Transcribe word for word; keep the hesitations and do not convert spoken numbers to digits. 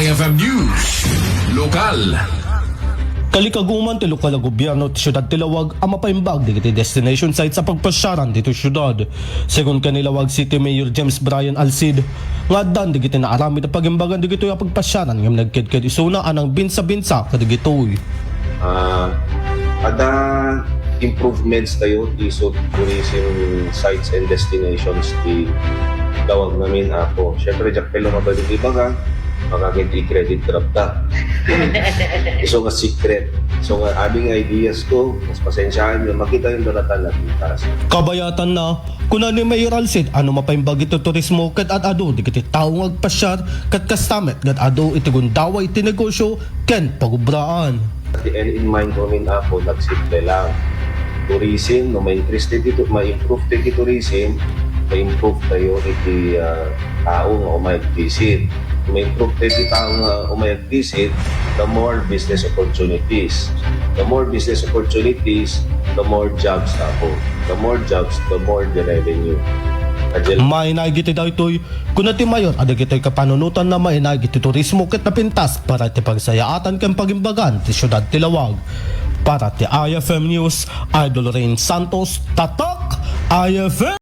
F M News, lokal. Kalikaguman ti lokal a gobierno ti siudad ti Laoag a mapaimbag dagiti destination sites a pagpasiaran ditoy siudad. Segun ken ni Laoag City Mayor James Brian Alcid, nga addan dagiti naaramid a pagimbagan dagitoy a pagpasiaran ngem nagkedked isuna a nangbinsa-binsa kadagitoy. Ah, ada improvements tayo ti isu tourism sites and destinations ti Laoag ngamin, Apo. Siyempre, diak pay lumabay iti ibaga, makakit i-credit grab ta. Isu nga secret. Isu nga adding ideas ko, mas pasensyahan niyo, makita yung dalatan na pintas. Kabayatanna, kuna ni Mayor Alcid, ano mapaimbag iti turismo ket ad-adu dagiti tao nga agpasiar ket kasta met nga ad-adu iti gundaway ti negosyo ken pagubraan. At the end in mind ko, min Apo, nagsimple lang. Tourism, no ma-increase ti, ti, ma-improve ti, ti tourism, ma-improve tayo iti ah, tao nga umay visit. Ma-improve tayo ti tao nga umay visit, the more business opportunities. The more business opportunities, the more jobs, Apo. The more jobs, the more the revenue. Ajel- Mainaig iti daytoy, kuna ti Mayor, a dagitoy kapanunotanna mainaig iti turismo ket napintas para iti pagsayaatan ken pagimbagan ti siudad ti Laoag. Para ti I F M News, Idol Rain Santos, Tatak I F M.